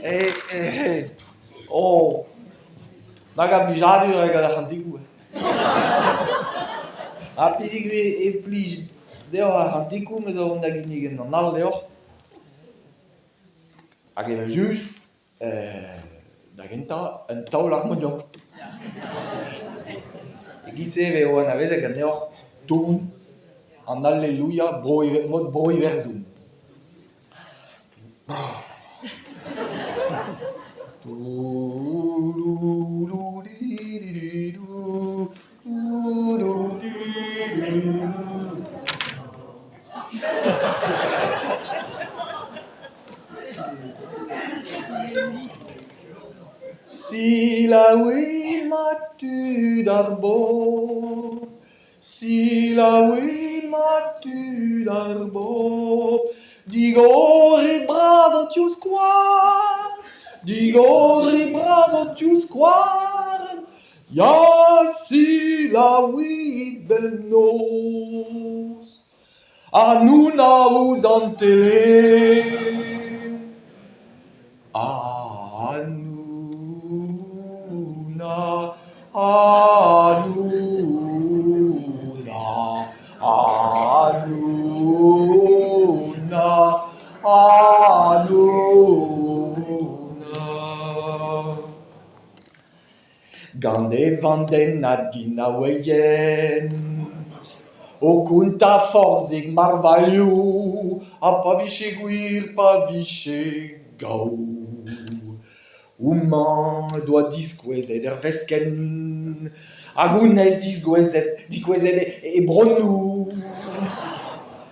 Eh, oh, nag a blijadur eo gant ar c'hantikoù. Ha peogwir e plij deoc'h ar c'hantikoù me zo vont da ginnig un all deoc'h. Hag evel-just da gentañ un taol harmoniom. E-giz-se e vezo anavezet ganeoc'h ton an Alleluia mod Bro-Iwerzhon. Selaouit mat tud ar bobl, selaouit mat tud ar bobl, digorit bras ho tivskouarn, digorit bras ho tivskouarn, ya, selaouit bemnoz. Hanouna ouzh an tele. Hanouna, Hanouna, Hanouna, Hanouna. Gant e vandennad ginaoueien o kontañ forzhik marvailhoù ha pa vije gwir pa vije gaou. Homañ he doa diskouezet ur veskenn hag honnezh diskouezet diskouezet he bronnoù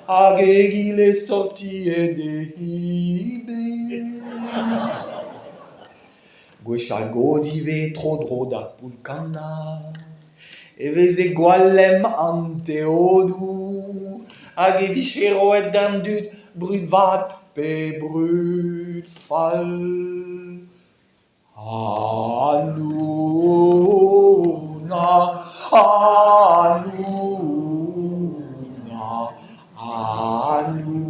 hag egile sortiet he ben. Gwechall-gozh ivez tro-dro d'ar poull-kannañ e veze gwall lemm an teodoù hag e vije roet d'an dud brud vat pe brud fall. Hanouna, Hanouna, Hanouna.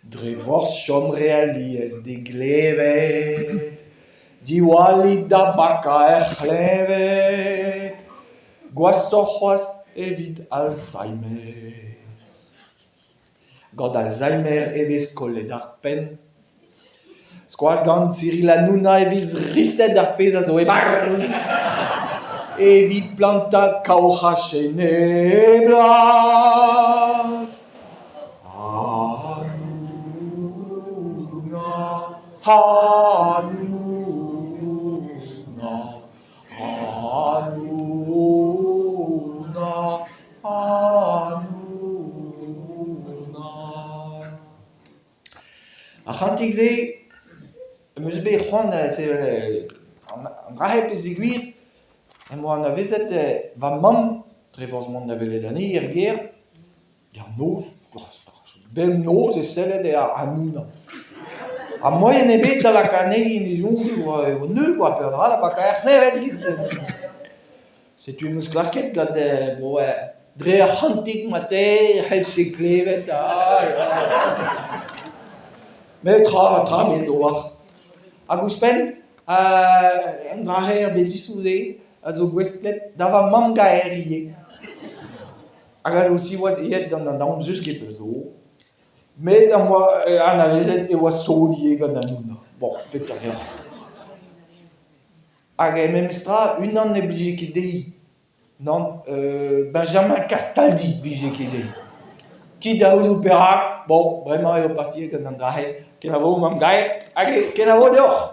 Dre forzh chom re alies d'e glevet, diwallit da bakañ er c'hleñved, gwashoc'h c'hoazh evit Alzheimer. Gant Alzheimer e vez kollet ar penn. Skoaz gant Cyril Hanouna e vez riset ar pezh a zo e-barzh evit plantañ kaoc'haj en e blas. Hanouna, Hanouna, Hanouna, Hanouna. Ar c'hantik-se am eus bet c'hoant da sevel an dra-se peogwir em boa anavezet va mamm dre forzh mont da welet anezhi er gêr d'ar noz, bemnoz e sellet ac'hanon. Ha moaien ebet da lakaat anezhi en he soñj e oa neuz kwa peadra da bakañ er c'hleñved giz-se. Setu em eus klasket gant bon dre ar c'hantik mat-te e c'hellfe klevet met tra tra met oar. Hag ouzhpenn an dra-se ar betisoù-se a zo gouestlet da va mamm-gaer ivez. Hag a zo siwazh aet gant an amzer ket pell zo. Met am boa anavezet e oa sot ivez gant an houmañ. Bon, petra deoc'h. Hag memestra unan ne blije ket dezhi. Nann, Benjamin Castaldi 'blije ket dezhi. Kit da c'houzout perak, bon, bremañ eo partiet gant an dra-se. Kenavo mamm-gaer hag kenavo deoc'h !